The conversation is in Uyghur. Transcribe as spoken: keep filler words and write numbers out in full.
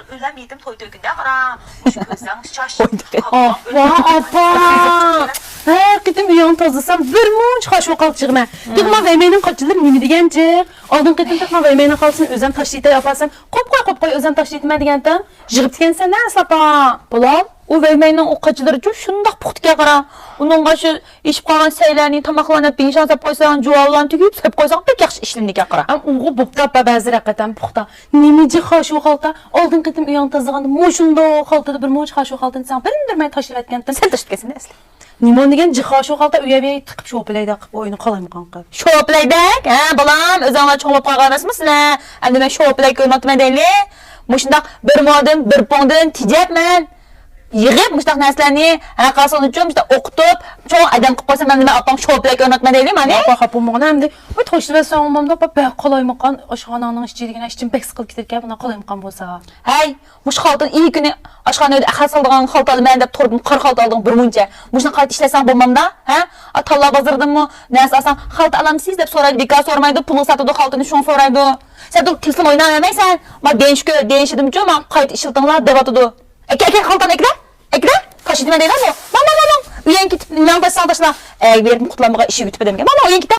ئۆلەم يېتىم توي تۆگىدە قارا. مۇشۇ كۆزلەڭ شاش. ۋاھ، ۋاھ، ئاپا! ھەر قېتىم ئۆيۈڭنى تازىلىسام، بىر مۇنچە خاشۇ قالتا يىغىمەن. دېدىم، مەن ۋەيمەينىڭ قالتىلىرى نېمە دېگەن جىق؟ ئالدىنقى قېتىم تېخىما ۋەيمەينىڭ قالتىسىنى ئۆزۈم تاشلىۋېتەي، ئاپا، سەن قوپ قوي، قوپ قوي، ئۆزۈم تاشلىۋېتىمەن دېگەنتىڭ. يىغىپتىكەنسەن ھە، ئەسلى ئاپا. بالام، ئۇ ۋەيمەينىڭ ئۇ قاچىلىرىچۇ شۇنداق پۇختىكەن قارا. ئۇنىڭغا شۇ ئېشىپ قالغان سەيلەرنى، تاماقلارنى بىڭشاڭ سېلىپ قويساڭ، جۇۋاۋلارنى تۈگۈپ سېلىپ قويساڭ، بەك ياخشى ئىشلىنىدىكەن قارا. ئەم، ئۇغۇ بوپتۇ ئاپا، بەزى رەقەتەن پۇختا. نېمە جىق خاشۇ خالتا؟ ئالدىنقى قېتىم ئۆيۈڭنى تازىلىغاندا مۇشۇنداق خالتىدا بىر مۇنچە خاشۇ خالتىنى ساڭا بىلدۈرمەي تاشلىۋەتكەنتىم. سەن تاشلىۋەتكەنسەن ئەسلى. نېمە دېگەن جىق خاشۇ خالتا ئۆيەۋى تىقىپ شوپىلايدەك قىلىپ ئويۇنى قالايمىقان قىلىپ. شوپىلايدەك؟ ھە، بالام، ئۆزۈڭلار چوڭ بولۇپ قالغان ئەمەسمۇ سىلەر؟ ئەمدى مەن شوپىلاي كۆرمەپتىمەن دەيلى. مۇشۇنداق بىر مودىن، بىر پوڭدىن تېجەپ مەن يىغىپ مۇشۇنداق نەرسىلەرنى ھە قالسۇنچۇ مۇشۇنداق ئوقۇتۇپ چوڭ ئادەم قىلىپ قويسام، مەن نېمە ئاپاڭ شوپىلاي كۆرمەپتىمەن دەيلى مانا. ئاپا خاپا بولمىغىن ئەمدى. ۋاي تاشلىۋەتسەڭ بولمامدۇ ئاپا، بەك قالايمىقان ئاشخاناڭنىڭ ئىچى دېگەن ئىچىم بەك سىقىلىپ كېتىدىكەن بۇنداق قالايمىقان بولسا. ھەي، مۇشۇ خالتىنى ئىككى كۈنى ئاشخانا ئۆيدە ئەخلەت سالىدىغان خالتا ئالىمەن دەپ تۇردۇم، قارا خالتا ئالدىڭ بىر مۇنچە. مۇشۇنى قايتا ئىشلەتسەڭ بولمامدا؟ ھە؟ ئا، تاللا بازىرىدىنمۇ نەرسە ئالساڭ، خالتا ئالامسىز دەپ سورايدۇ، بىكار سورىمايدۇ، پۇلغا ساتىدۇ خالتىنى، شۇڭا سورايدۇ. سەن تېلېفون ئويناۋەرمەيسەن. ما دېنىشكۆ، دېنىشىدىمچۇ، ما قايتا ئىشلىتىڭلار دەۋاتىدۇ. ئەكە، ئەكە، خالتامنى ئەكىدە. ئەكىدە. تاشلىتىمەن دەيدۇ. ماڭ، ماڭ، ماڭ، ماڭ. ئۆيۈڭگە كېتىپ نېمەڭ تاشلىساڭ تاشلا. ئەگىپ بېرىپ قۇتۇلالمىغان ئىشىك ئۆتۈپ دېمىگەن. ماڭ، ماڭ، ئۆيۈڭگە كېتە.